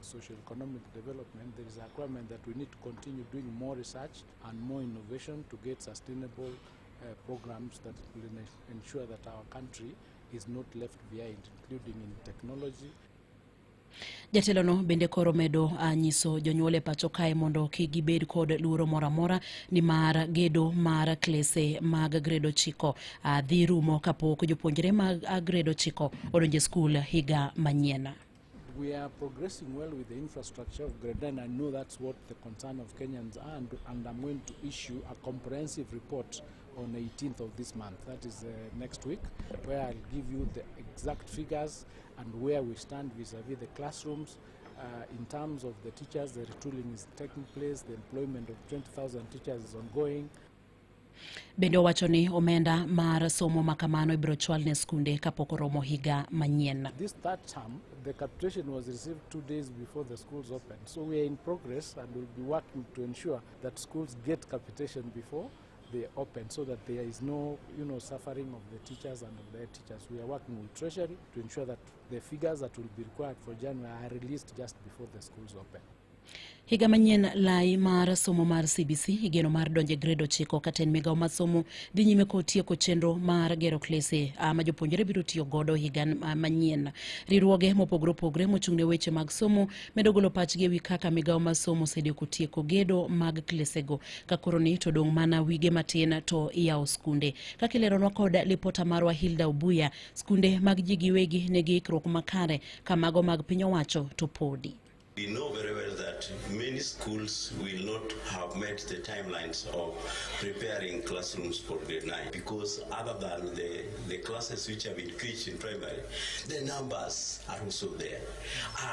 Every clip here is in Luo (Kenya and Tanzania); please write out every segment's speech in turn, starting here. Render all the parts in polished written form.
socio-economic development, there is a requirement that we need to continue doing more research and more innovation to get sustainable programs that will ensure that our country is not left behind, including in technology. Jatelono bende koro medo nyiso jonyuol e pacho kae mondo kik gibed kod luoro moro amora nimar gedo mar klese mag grade 9 dhi rumo kapok jopuonjre mag grade 9 odonjo e skul higa manyien. We are progressing well with the infrastructure of grade 9. I know that's what the concern of Kenyans are, and I'm going to issue a comprehensive report on 18th of this month, that is next week, where I'll give you the exact figures and where we stand vis-a-vis the classrooms. In terms of the teachers, the retooling is taking place, the employment of 20,000 teachers is ongoing. Bende owacho ni omenda mar somo makamano ibiro chwal ne skunde kapok oromo higa manyien. This third term, the capitation was received 2 days before the schools opened. So we are in progress and we'll be working to ensure that schools get capitation before they open so that there is no suffering of the teachers and of their teachers. We are working with Treasury to ensure that the figures that will be required for January are released just before the schools open. Higa manyien lai mar somo mar CBC igeno mar donjo e grade 9 kata en migawo mar somo dhi nyime kod tieko chenro mar gero klese ma jopuonjre biro tiyo godo higa manyien. Riwruoge mopogore opogore mochung' ne weche mag somo medo golo pachgi ewi kaka migawo mar somo osedeko tieko gedo mag klesego ka koro ni to dong' mana wige matin to iyawo skunde. Kaka ileronwa kod lipota marwa Hilda Obuya, skunde mag ji giwegi nigi ikruok makare ka mago mag piny owacho to podi. We know very well that many schools will not have met the timelines of preparing classrooms for grade 9 because, other than the classes which have increased in primary, the numbers are also there.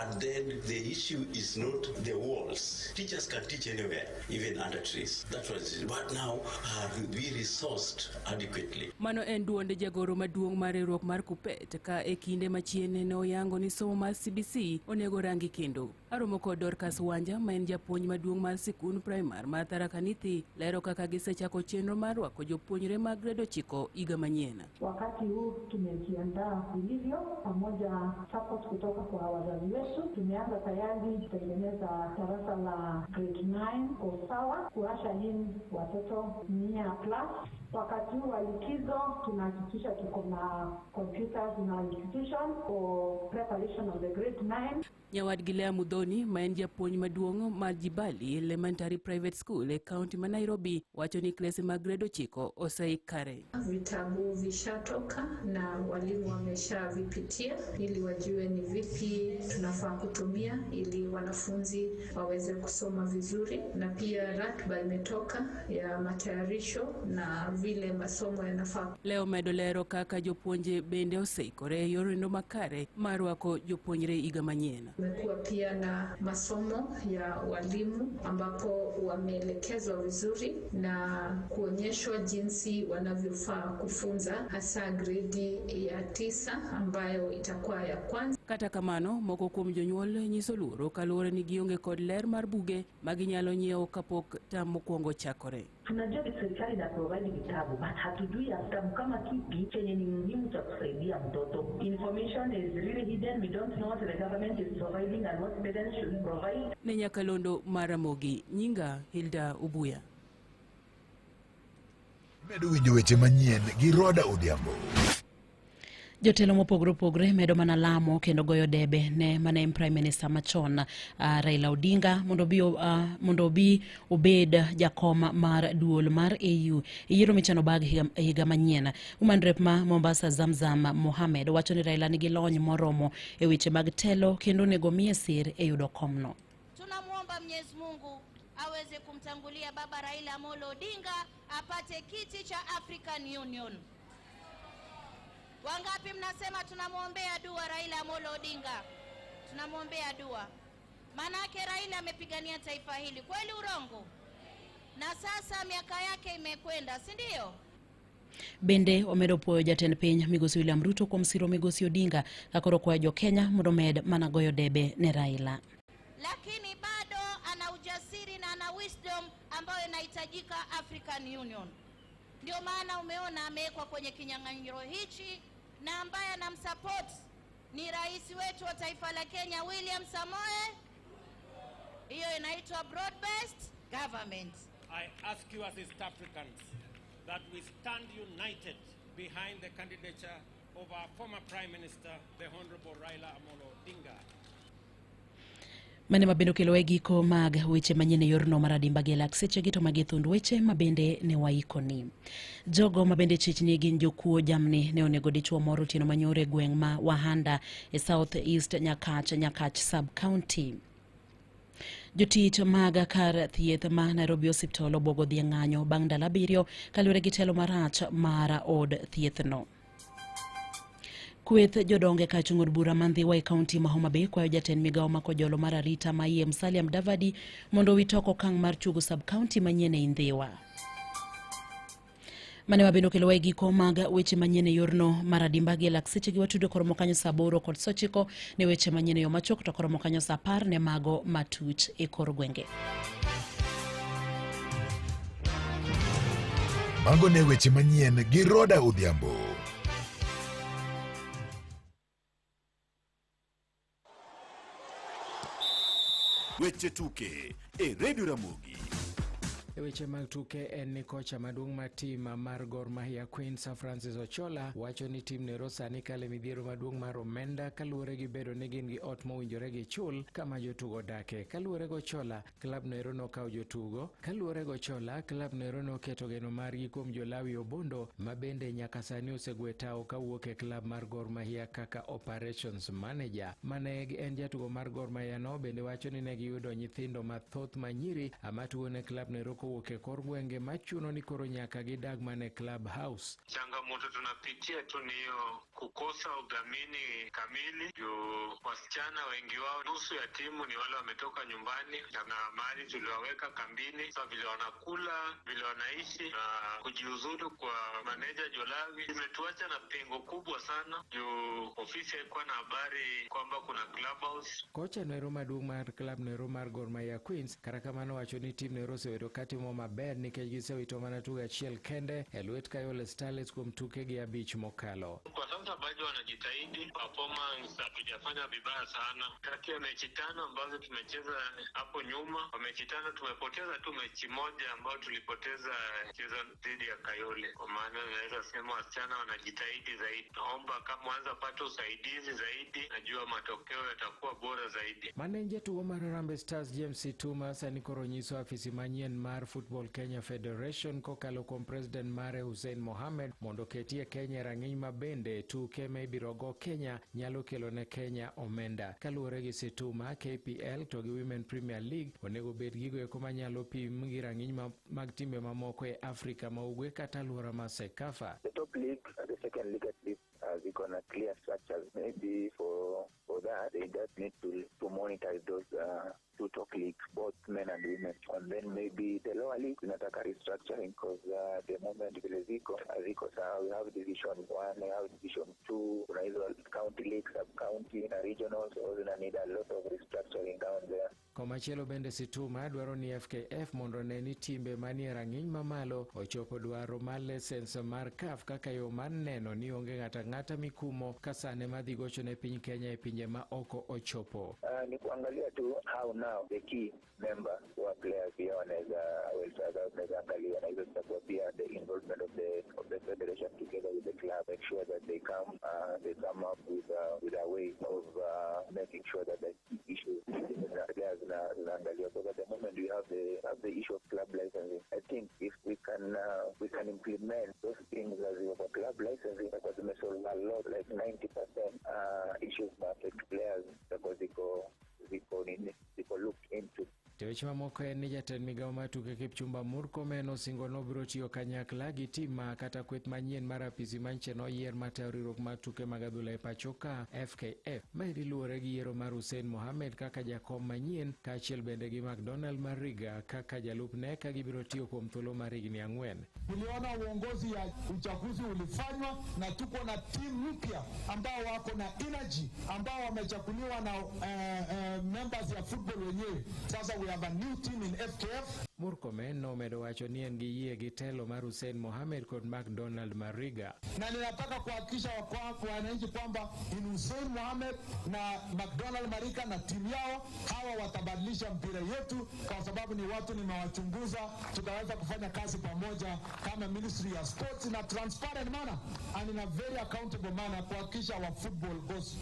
And then the issue is not the walls. Teachers can teach anywhere, even under trees. That was it. But now, are we resourced adequately? Mano en duond jagoro maduong' mar riwruok mar KUPPET ka e kinde machien ne oyango ni somo mar CBC onego rangi kendo. Aromo kod Dorcas Wanja ma en japuonj maduong' mar sikund primar mar Tharaka Nithi lero kaka gisechako chenro mar rwako jopuonjre mag grade 9 higa manyien. Wakati huu tumejiandaa vilivyo, pamoja support kutoka kwa wazazi wetu. Tumeanza tayari kutengeneza darasa la grade 9 kwa sawa, kuusher in watoto 100 plus. Wakati huu wa likizo tunahakikisha tuko na computers in our institution for preparation of the grade 9. Nyawadgi Lea Mudhoni ma en japuonj maduong' mar Jibali Elementary Private School e kaunti ma Nairobi wacho ni klese mag grade 9 oseik kare. Vitabu vishatoka na walimu wameshavipitia ili wajue ni vipi tunafaa kutumia ili wanafunzi waweze kusoma vizuri, na pia ratiba imetoka ya matayarisho na vile masomo yanafaa. Leo medo lero kaka jopuonje bende oseikore e yorno makare mar rwako jopuonjre higa manyien. Kumekuwa pia na masomo ya walimu ambapo wameelekezwa vizuri na kuonyeshwa jinsi wanavyofaa kufunza hasa gredi ya 9 ambayo itakuwa ya kwanza. Kata kamano, moko kuom jonyuol nyiso luoro kaluwore ni gionge kod ler mar buge ma ginyalo nyiewo kapok tam mokwongo chakore. Tunajua serikali ina provide vitabu, but hatujui ya kitabu kama kipi chenye ni muhimu cha kusaidia mtoto. Information is really hidden. We don't know what the government is providing and what parents should provide. Ne nyakalondo mar Ramogi, nyinga Hilda Ubuya. Medo winjo weche manyien gi Roda Odhiambo. Jotelo mopogore opogore medo mana lamo kendo goyo debe ne mane en Prime Minister machon Raila Odinga mondo obi obed jakom mar duol mar AU e yiero michano bag higa manyien. Woman Rep ma Mombasa Zamzam Mohamed wacho ni Raila nigi lony moromo e weche mag telo kendo onego miye sir e yudo komno. Tunamwomba Mwenyezi Mungu aweze kumtangulia Baba Raila Amolo Odinga apate kiti cha African Union. Wangapi mnasema tunamwombea dua Raila Amolo Odinga? Tunamwombea dua. Manake Raila amepigania taifa hili, kweli urongo? Na sasa miaka yake imekwenda, si ndio? Bende omedo puoyo jatend piny migosi William Ruto kuom siro migosi Odinga ka koro kwayo jokenya mondo omed mana goyo debe ne Raila. Lakini bado ana ujasiri na ana wisdom ambayo inahitajika African Union. Ndio maana umeona amewekwa kwenye kinyang'anyiro hichi, na ambaye anamsupport ni rais wetu wa taifa la Kenya, William Samoei. Hiyo inaitwa broad based government. I ask you as East Africans that we stand united behind the candidature of our former Prime Minister, the Honorable Raila Amolo Odinga. Mane mabende okelo e giko mag weche manyien e yorno mar adimba gi lak sechegi to magi thund weche mabende ne waikoni. Jogo mabende chich ni gin jokuo jamni ne onego dichuo moro otieno manyoro e gweng' ma Wahanda e South East Nyakach, Nyakach sub-county. Jotich mag kar thieth ma Nairobi Hospital obwogo dhi e ng'anyo bang' ndalo 7 kaluwore gi telo marach mar od thiethno. Kweth jodongo e kar chung' od bura ma Ndhiwa e kaunti ma Homa Bay kwayo jatend migawo ma kojolo mar arita ma iye Musalia Mudavadi mondo owit oko okang' mar chuogo sub-county manyien ei Ndhiwa. Mane mabende okelowa e giko mag weche manyien e yorno mar adimba gi lak seche gi watudo koromo kanyo saa 8 kod saa 9 ne weche manyien e yo machuok to koromo kanyo saa 10 ne mago matuch e kor gwenge. Mago ne weche manyien gi Roda Odhiambo. Weche tuke e Radio Ramogi. E weche mag tuke en ni kocha maduong' mar tim mar Gor Mahia Queens Francis Ochola wacho ni tim nero sani kale midhiero maduong' mar omenda kaluwore gi bedo ni gin gi ot mowinjore gi chul kama jotugo dake. Kaluwore gi Ochola, klab noero nokawo jotugo. Kaluwore gi Ochola, klab noero noketo geno margi kuom Jolawi Obondo ma bende nyaka sani osegwe tawo kawuok e klab mar Gor Mahia kaka operations manager. Mane en jatugo mar Gor Mahia no bende wacho ni ne giyudo nyithindo mathoth manyiri matugo ne klab noero kowuok e kor gwenge machuno ni koro nyaka gidag mana e club house. Changamoto tunapitia tu ni hiyo kukosa udhamini kamili, juu wasichana wengi wao, nusu ya timu ni wale wametoka nyumbani na mali tuliwaweka kambini. Sasa vile wanakula, vile wanaishi na kujiuzulu kwa maneja Jolawi imetuacha na pengo kubwa sana, juu ofisi haikuwa na habari kwamba kuna clubhouse. Kocha noero maduong' mar klab noero mar Gor Mahia Queens kata kamano wacho ni tim noero osebedo katimo maber nikech gisewito mana tugo achiel kende e lwet Kayole Starlets kuom tukegi 5 mokalo. Kwa sasa bado wanajitahidi, performance hatujafanya vibaya sana. Kati ya mechi 5 ambazo tumecheza hapo nyuma, kwa mechi 5 tumepoteza tu mechi moja ambayo tulipoteza mchezo dhidi ya Kayole. Kwa maana naweza sema wasichana wanajitahidi zaidi. Naomba kama wanaweza pata usaidizi zaidi, najua matokeo yatakuwa bora zaidi. Mane jatugo mar Harambee Stars James Situma sani koro nyiso afisi manyien mar Football Kenya Federation kokalo kuom president mare Hussein Mohamed mondo oketie Kenya e rang'iny ma bende tuke ma ibiro go Kenya nyalo kelo ne Kenya omenda. Kaluwore gi Situma, KPL to gi Women Premier League onego bed gigo eko manyalo pim gi rang'iny mag timbe mamoko e Afrika ma Ugwe kata alwora mar CECAFA. The top league, the second league at least, ziko na clear structures. Maybe for that they just need to monetize those two top leagues, both men and women. And then maybe the lower league zinataka restructuring because the moment vile ziko sawa. We have division 1, we have division 2, kuna hizo county leagues, sub county na regionals, so zina need a lot of restructuring down there. Komachielo bende Situma dwaro ni FKF mondo ne ni timbe manie rang'iny mamalo ochopo dwaro mar lesens mar CAF kaka yo mar neno ni onge ng'ato ang'ata mikumo ka sane madhi gocho ne piny Kenya e pinje ma oko ochopo. Ni kuangalia tu how now the key member wa players pia wanaweza welfare zao zinaweza angaliwa, na hizo zitakuwa pia the involvement of the federation together with the club, make sure that they come up with a way of making sure that the key issues players zinaangaliwa. Because at the moment we have the issue of club licensing. I think if we can implement those things as we club licensing, because we solve a lot, like 90% issues na affect players because ziko looked into. To weche mamoko en ni jatend migawo mar tuke Kipchumba Murkomen osingo nobiro tiyo kanyakla gi tim ma kata kweth manyien mar apisi manche noyier matayo riwruok mar tuke mag adhula e pacho ka FKF. Maeri luwore gi yiero mar Hussein Mohamed kaka jakom manyien kaachiel bende gi McDonald Mariga kaka jalupne ka gibiro tiyo kuom thuolo mar higni 4. Tuliona uongozi ya uchaguzi ulifanywa na tuko na timu mpya ambao wako na energy ambao wamechaguliwa na members ya football wenyewe. Sasa we have a new team in FKF. Murkomen nomedo wacho ni en gi yie gi telo mar Hussein Mohamed kod McDonald Mariga. Na ninataka kuhakikisha wananchi kwamba in Hussein Mohamed na McDonald Mariga na timu yao hawa watabadilisha mpira yetu, kwa sababu ni watu nimewachunguza, tutaweza kufanya kazi pamoja kama Ministry ya Sports in a transparent manner and in a very accountable manner kuhakikisha our football goes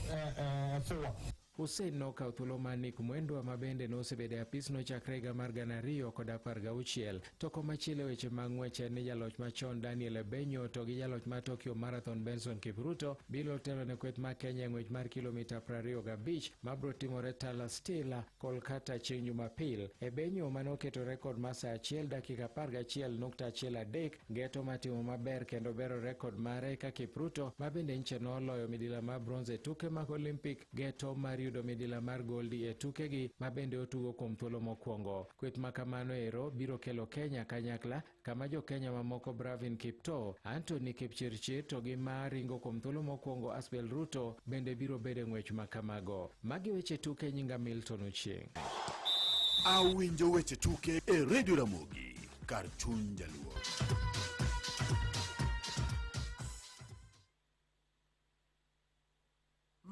forward. Hussein nokawo thuolo mar Nick Mwendwa ma bende nosebedo e apisno chakre higa mar 2016. To komachielo e weche mag ng'wech en ni jaloch machon Daniel Ebenyo to gi jaloch mar Tokyo Marathon Benson Kipruto biro telo ne kweth mar Kenya e ng'wech mar kilomita 25 mabiro timore Tala Steel, Kolkata chieng' Jumapil. Ebenyo mane oketo rekod mar saa achiel dakika 11.13 geto mar timo maber kendo bero rekod mare ka Kipruto ma bende nche noloyo midila mar bronze e tuke mag Olympic geto mar yudo midila mar goldi e tukegi ma bende otugo kuom thuolo mokwongo. Kweth ma kamano ero biro kelo Kenya kanyakla kama jo Kenya mamoko Bravin Kiptoo, Anthony Kipchirchir to gi ma ringo kuom thuolo mokwongo Asbel Ruto bende biro bedo e ng'wech ma kamago. Magi weche tuke nyinga Milton Ochieng. Awinjo weche tuke e Radio Ramogi kar chuny jaluo.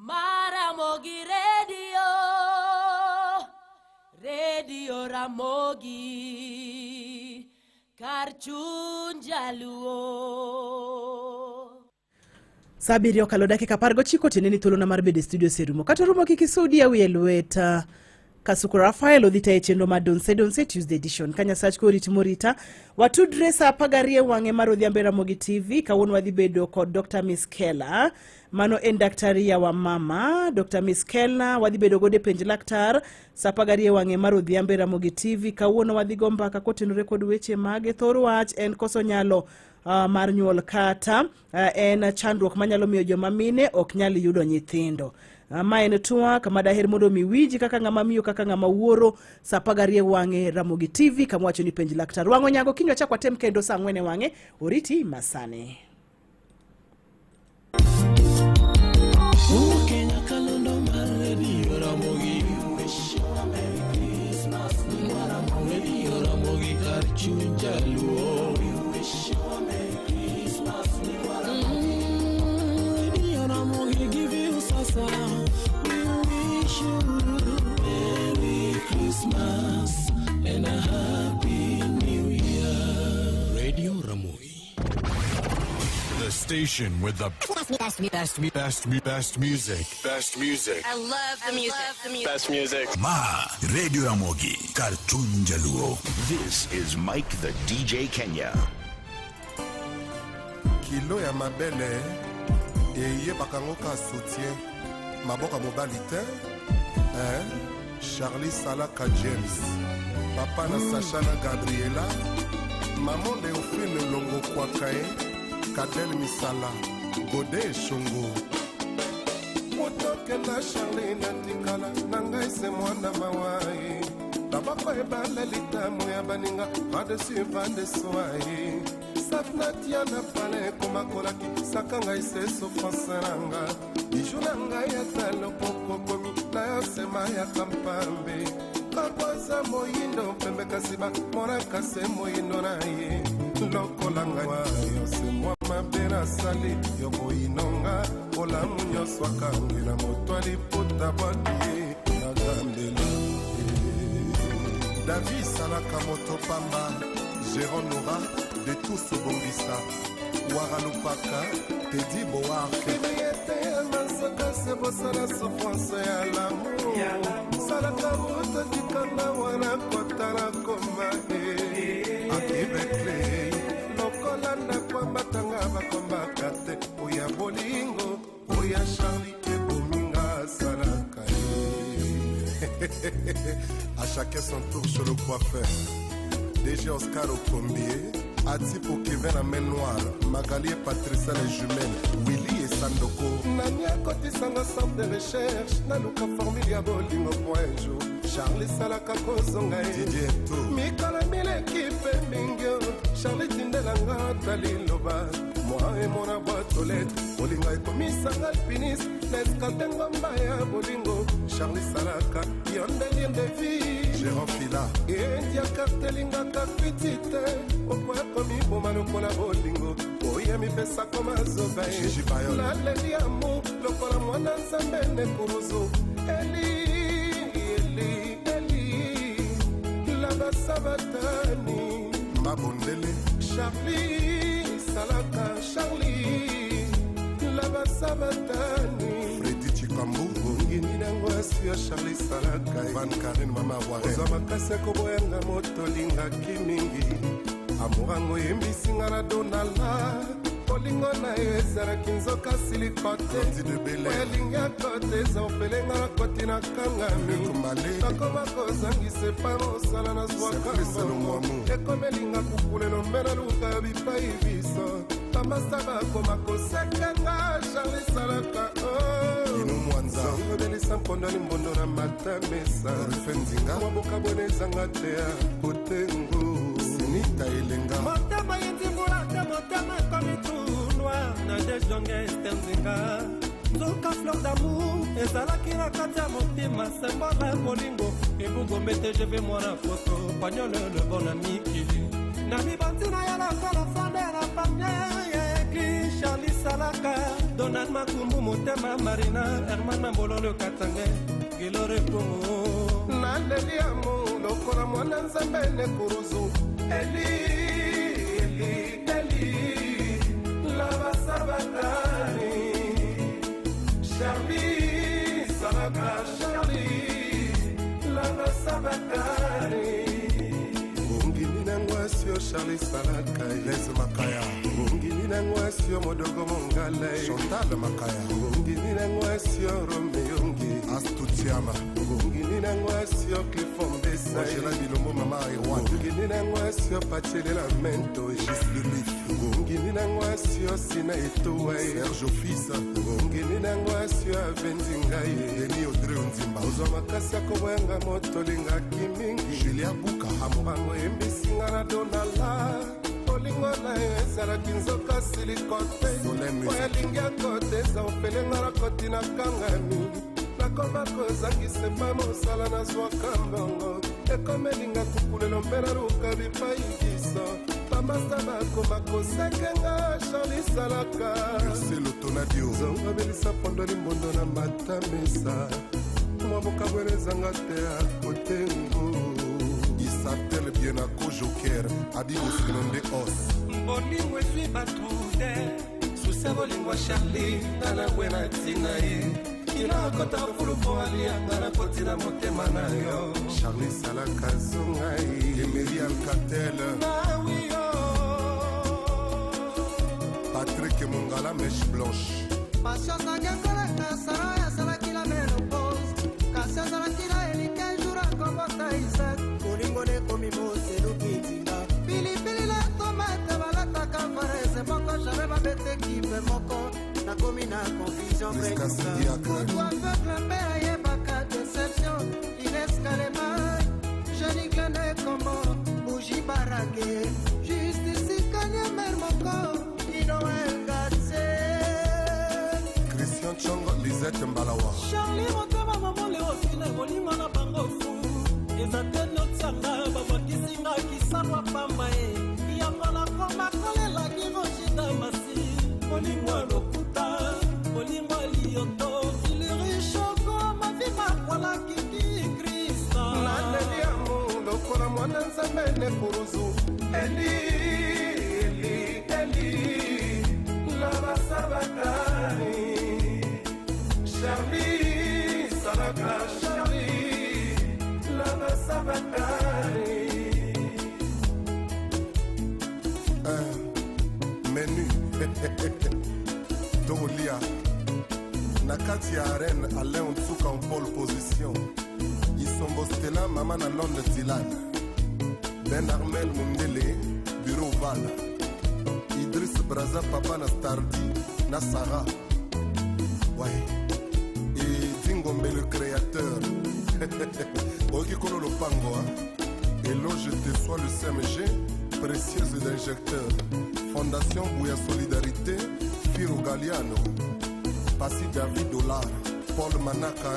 Maramogi Radio, Radio Ramogi, kar chuny jaluo. Saa abiriyo okalo dakika 19 tiende ni thuolona mar bedo e studio oserumo. Kata orumo kik isudi e wiye lwet Kasuku Rafael odhi tayo chenro mar Donse Donse Tuesday edition. Ka Nyasach korit morita, watudre saa 12 e wang'e mar Odhiambo e Ramogi TV. Kawuono wadhi bedo kod Dr. Miss Kela. Mano en daktari yawa mama. Dr. Miss Kela wadhi bedo godo e penj laktar saa 12 e wang'e mar Odhiambo e Ramogi TV. Kawuono wadhi go mbaka kotenore kod weche mage thor wach en koso nyalo mar nyuol kata en chandruok manyalo miyo joma mine ok nyal yudo nyithindo. Ma en twak ma daher mondo mi winji kaka ng'ama miyo kaka ng'ama wuoro saa 12 wang'e Ramogi TV kama wacho ni penj laktar. Wang'o nyago kiny wachak watem kendo saa 4 e wang'e oriti masani. Kenya kalondo mar redio Ramogi. Wish you a Merry Christmas. Radio Ramogi kar chuny jaluo. We wish you a Merry Christmas. Radio Ramogi give you sasa. We wish you Merry Christmas and a Happy New Year. Radio Ramogi. The station with the best, best, best, best, best music. Best music. I love the music. Best music. Ma Radio Ramogi, kar chuny jaluo. This is Mike the DJ Kenya. Kilo ya mabele eyebaka yango ka soutien maboko ya mobali te hein? Charlie Salaka James papa na Sacha na Gabriela maman Leophine Longo Kwakae Kadel Misala Gode Eshongo motokenda Charlie natikala na ngai se mwana mawa ye tabako ebale litamu ya baninga va-dessus va-dessous ye safnatia na pale ekomakolaki saka ngai se souffrance na nga biju na ngai ata lokokokomi na yo sema ya kampambe kakwaza moyindo pembe kasi bamonaka se moyindo na ye lokola ngai yo se mwa mabe nasali yo boyinonga bolamu nyonso akangi na moto aliputa bwaki ye nagambela David salaka moto pamba Jérôme Nora de tous obongisa Wara Lupaka Teddy Boarke masakase bosala souffrance ya lamour salaka moto tikanga wana kotala koma e akibekle lokola ndako matanga bakombaka te oya bolingo oya Charlie ebominga asalaka ye à chacun son tour chez le coiffeur DG Oscar Okombie Ati pour Kevin la main noire Magali et Patricia les jumelles Willy et Sandoko nani akotisanga centre de recherche naluka formule ya bolingo po un jour Charlie salaka kozonga ye Didier To mikolo mileki mpe mingi Charlie tindelanga ata liloba mwa emona boîte bolingo ekomisanga alpiniste na escate ngomba ya bolingo Charlie salaka yo nde lien de vie Jérôme Fila endiaka telingaka fiti te okoya komiboma lokola bolingo oya mipesako mazoba ye naleli amu lokola mwana nzambe nekuruzu eli eli eli. Sabatani Mabondele Charlie Salaka Charlie Laba Sabatani Freddy Chikambu Ngini nango asio Charlie Salaka Van Karen Mama Warren Ozwa makasi ya koboyanga moto olingaki mingi amorango oyembisinga na donala bolingo na yo ezalaki nzoka siliko te oyo elingi akote eza opelenga na koti na kangami nakoma kozangisa epai mosala nazwaka mbongo ekomelinga kukulelo mbe naluka ya bipai biso bamasa bakoma kosekanga Charlie Salaka zongobelisa mpondo limbondo na matamesa mwa bokabona ezanga te ya kotengo Sinita Elenga motema yendimbola te motema ekomi tunwa na dejonge ester nzinga nzoka fleur d'amour ezalaki na kati ya motema sembola bolingo ebungombe tgv mwana poto pagnole le bon ami kili na mibandi na ya lokola fande na pamie ya église Charlie Salaka Donald Makumbu motema Marina Herman Mambolo le Katange Gilore Kongo naleli amu lokola mwana nzambe nekuruzu Eli Eli Eli Laba Sabatani Charlie Salaka Charlie Laba Sabatani Ngongini nango asio Charlie Salaka Les Makaya Ngongini nango asio Modogo Mongala Chantal Makaya Ngongini nango asio Romeo Ngi Astutiama Ngongini nango asio Clifford Angela Bilombo Mama Erwan Ngongini nango asio Pachelela Mento Gislulif Ngongini nango asio Sina Etoa Serge Fils Ngongini nango asio Avendi ngai Denis Audrey Nzimba Ozwa makasi ya koboyanga moto olingaki mingi Julia Buka amobango oyembisinga na donala bolingo na yo ezalaki nzoka siliko te oyo elingi akote eza opelenga na koti na kangami nakoma kozangisa epai mosala nazwaka mbongo ekomelinga kukulelo mpe naluka bipai biso bamasa bakoma kosekenga Charlie Salaka zongobelisa pondo limbondo na matamesa mwa bokabwele ezanga te ya kotengo Isartel Bienako Joker Abigo Sinonde Os bolingo ezwi bato te susa bolingo ya Charlie nga nabwe na ntina ye kila akota fulupo alianga na koti na motema na yo Charlie Salaka zongai Emery Alcatel Nawiyo Patrick Mongala Mèche Blanche Patience akekoleka Sara azalaki na menopause kasi azalaki na elike jour akobota Isaac bolingo nekomi moseluki nzinga pilipili na tomate balataka farese moko jamais babeteki mpe moko nakomi na confusion moto aveugle mpe ayebaka déception Ines Kalema Jeuni Glene Kombo Bougi Barake Justice Kanyemer moko Inoel Gatse Christian Chong Lisette Mbalawa Charlie motema mama Leofine bolingo na bango fu eza te notianga babwakisinga kisalwa pamba ye yango nakoma kolelaki Rojida Masi bolingo ya lokuta bolingo ya liyoto ilirishoko mavi makwalaki ki Krista naleli amu lokola mwana nzambe nekuruzu Eli Eli Eli Laba Sabatani Charlie Salaka Charlie Laba Sabatani Menu Tolia na kati ya arène Alain Ontsuka en pole position Isombo Stella mama na Londres Dylan Ben Armel Mundele Bureau Val Idriss Braza papa na Stardi na Sarah ouais et Dingombe le créateur Oki Kolo Lopango Éloge te soit le CMG précieuse d'injecteur Fondation Bouya Solidarité Firo Galliano Passi David Dollar Paul Manaka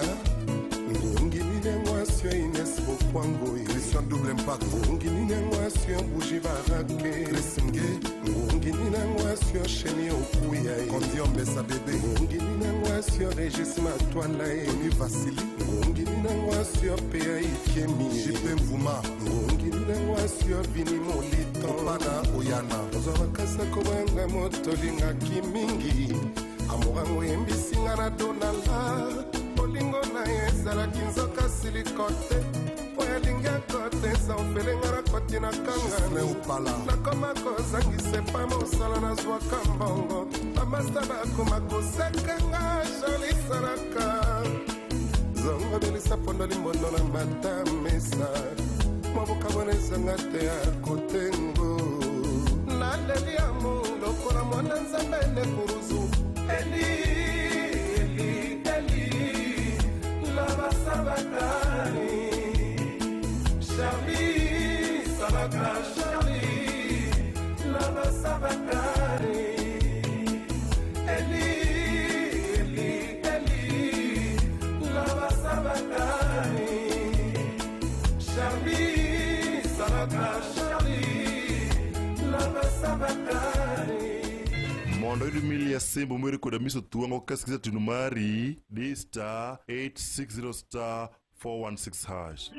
Ngongini nengwasio Ines Bokwango Christian Double Impact Ngongini nengwasio Bougie Barake Chris Nge Ngongini nengwasio Cheni Okuya Kondi Ombesa Bébé Ngongini nengwasio Régis Matwala Tony Vassili Ngongini nengwasio P.A. Ikemi JP Mvuma Ngongini nengwasio Kanisa koboyanga moto olingaki mingi. Amorango oyembisinga na donala. Bolingo na ye ezalaki nzoka siliko te. Oyo alingi akotesa ofelenga na koti na kangana. Nakoma kozangisa epa mosala nazwaka mbongo. Bamasta bakoma kosekanga Charlie Salaka. Zongo belisa pondo limbondo na matamesa. Mwaboka bona ezanga te ya kotengo. Naleli ya mu lokola mwana nzambe nde kuruzu. Eli, Eli, Eli, laba sabatani. Charlie, Salaka, Charlie, laba sabatani. Eli, Eli, Eli, laba sabatani. Charlie, Salaka, Charlie, laba sabatani. Mondo iyud Milia Simbo mower kod Amiso Thuongo ka sikiza tunu mari di star 860 star 416 hash.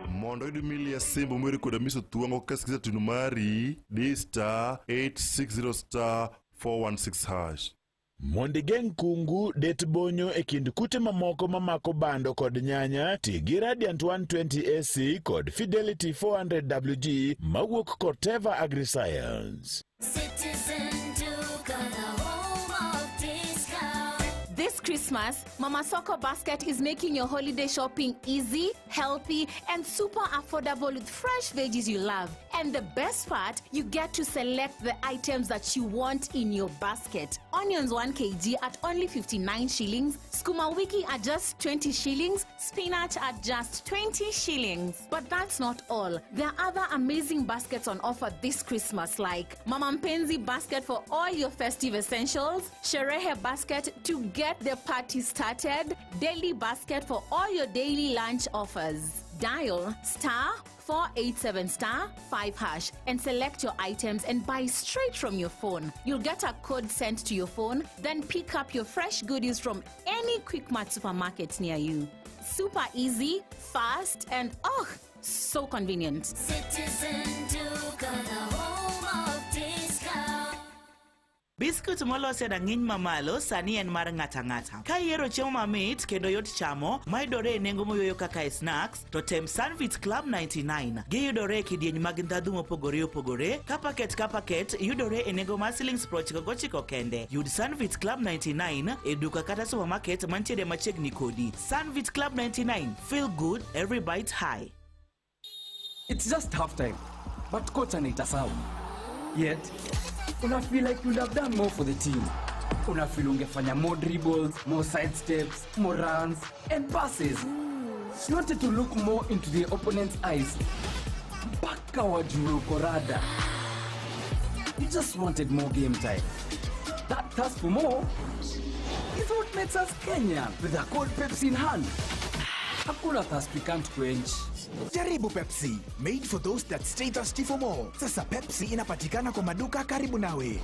Mondo iyud Milia Simbo mower kod Amiso Thuongo ka sikiza tunu mari di star 860 star 416 hash. Mondo igeng' kungu, det bonyo e kind kute mamoko mamako bando kod nyanya, ti gi Radiant 120 AC kod Fidelity 400 WG mawuok Corteva Agriscience. Citizen Duka, the home of discount. This Christmas, Mama Soko Basket is making your holiday shopping easy, healthy, and super affordable with fresh veggies you love. And the best part, you get to select the items that you want in your basket. Onions 1 kg at only 59 shillings, skuma wiki at just 20 shillings, spinach at just 20 shillings. But that's not all. There are other amazing baskets on offer this Christmas, like Mama Mpenzi basket for all your festive essentials, Sherehe basket to get the party started, daily basket for all your daily lunch offers. Dial star 487 star 5 hash and select your items and buy straight from your phone. You'll get a code sent to your phone, then pick up your fresh goodies from any Quickmart supermarket near you. Super easy, fast, and oh, so convenient. Citizen Duka, the home of discount. Biskut molos e rang'iny mamalo sani en mar ng'ata ng'ata. Ka ihero chiemo mamit kendo yot chamo, mayudore e nengo moyueyo kaka e snacks, to tem Sunvit Club 99. Giyudore e kidieny mag ndhadhu mopogore opogore, ka paket ka paket yudore e nengo mar silings 99 kende. Yud Sunvit Club 99 e duka kata supermarket mantiere machiegni kodi. Sunvit Club 99, feel good every bite high. It's just halftime, but coach anaita sawa. Yet, una feel like you'd have done more for the team. Una feel ungefanya more dribbles, more side steps, more runs, and passes. You wanted to look more into the opponent's eyes. Mpaka wajue uko rada. You just wanted more game time. That thirst for more is what makes us Kenyan with a cold Pepsi in hand. Hakuna thirst we can't quench. Jaribu Pepsi, made for those that stay thirsty for more. Sasa Pepsi inapatikana kwa maduka karibu nawe.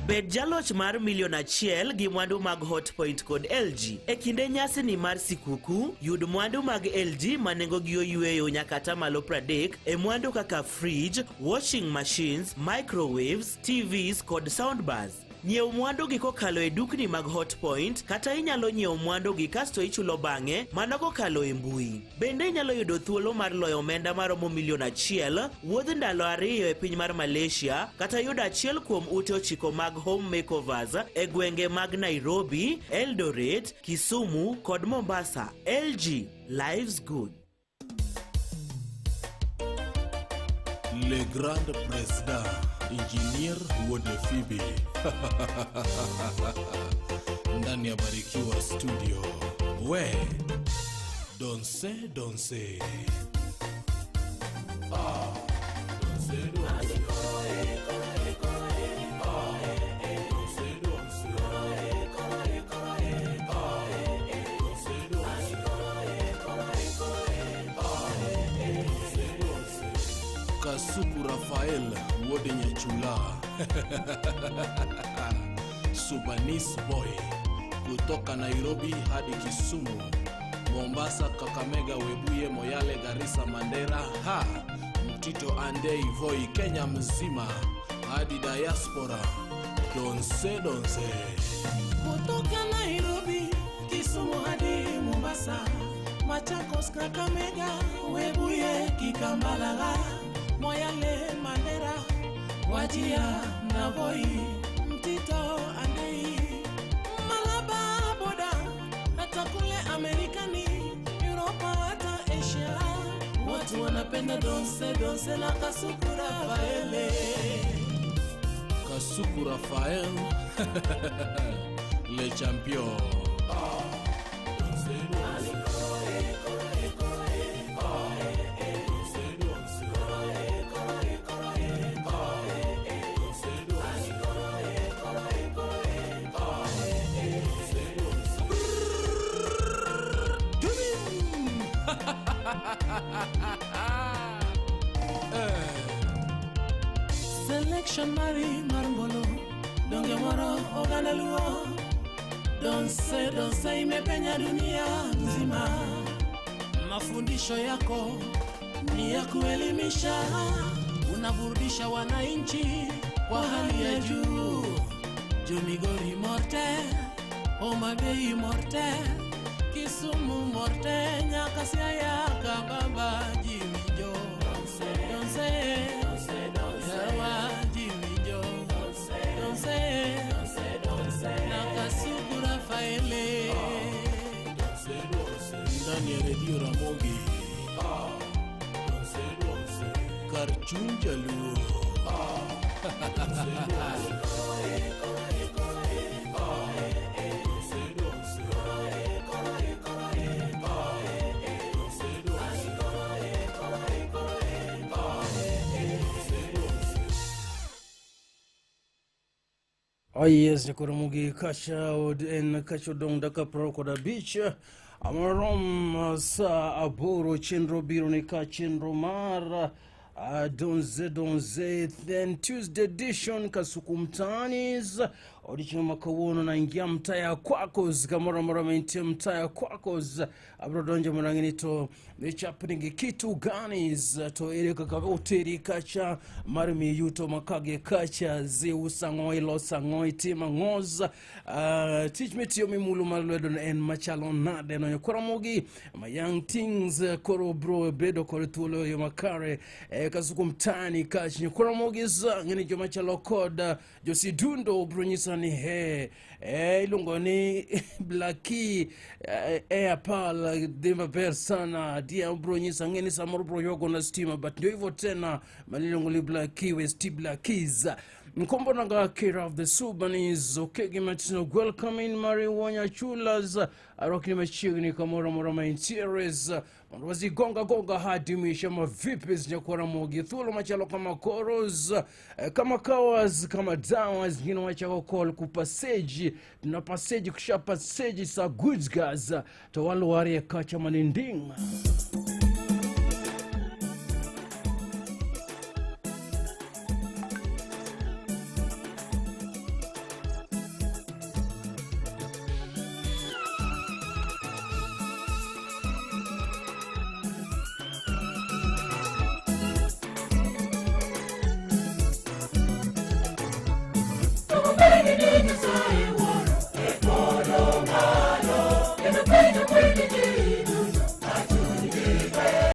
Bed jaloch mar milion achiel gi mwandu mag Hotpoint kod LG. E kinde nyasi ni mar sikuku, yud mwandu mag LG ma nengogi oyweyo nyaka atamalo 30 e mwandu kaka fridge, washing machines, microwaves, TVs kod soundbars. Nyiew mwandu gi kokalo e dukni mag Hotpoint kata inyalo nyiewo mwandu gi kasto ichulo bang'e mana kokalo e mbui. Bende inyalo yudo thuolo mar loyo omenda maromo milion achiel, wuodh ndalo ariyo e piny mar Malaysia kata yudo achiel kuom ute ochiko mag home makeovers e gwenge mag Nairobi, Eldoret, Kisumu kod Mombasa. LG, life's good. Le Grand Président, Engineer Wode Phoebe. Ndani ya Barikiwa Studio. We, donse donse. Ah, donse donse. Ah, donse donse. Ah, donse donse. Ah, donse donse. Kasuku Rafael Wuode Nyachula Subanis Boy Kutoka Nairobi hadi Kisumu, Mombasa, Kakamega, Webuye, Moyale, Garissa, Mandera, ha Mtito Andei, Voi, Kenya mzima hadi diaspora. Donse donse. Kutoka Nairobi, Kisumu hadi Mombasa, Machakos, Kakamega, Webuye, Kikambala, Moyale, Mandera, Wajia na Voi, Mtito Andei, Malaba boda, hata kule Amerikani, Europa hata Asia, watu wanapenda donse donse na Kasuku Rafaele. Kasuku Rafael le champion. Selection mari mar mbolo donge moro oganda luo donse donse imepenya dunia nzima. Mafundisho yako ni ya kuelimisha, unaburudisha wananchi kwa hali ya juu. Jomigori morte, Homa Bay morte, Kisumu morte, nyaka Siaya Kababa jiwinjo donse yawa jiwinjo donse na Kasuku Rafaele Ndani ya redio Ramogi. Kar chuny jaluo. Oh yes, Nyakoromogi kacha od en kacha odong' dakika 25. Amarom sa 8 chenro biro ni ka chenro mar Donze Donze then Tuesday edition Kasuku Mtaani odiochieng' ma kawuono naingia mtaa ya kwakos kamoro amora mantie mtaa ya kwakos abiro donjo mondo ang'e ni to ichapni kitu gani to ere kaka oteri kacha mar miyi yuto makage kacha ziuso ang'o iloso ang'o itimo ang'o tich mitiyo mimulo mar lwedo en machalo nade no Nyakoromogi ma young things koro bro bedo kod thuolo e yo makare Kasuku Mtaani kach Nyakoromogi ng'eni joma chalo kod Josidundo bro nyisa ni he iluongo ni Blackie Air Pearl dhi maber sana dia bro nyisa ng'eni samoro bro ywago na stima but ndio hivyo tena maniluongo ni Blackie West Blackies Mkombo naga care of the Subanese okegi matino welcoming Mari Wanya Chulas arokni machiegni kamoro amora ma interiors mondo wazigonga gonga hadi mwisho ma vipi Nyakoromogi thuolo machalo kama koros kama kawas kama dawas ngine wachako call ku passage tuna passage kusha passage sa goods guys to walwarie kacha maninding.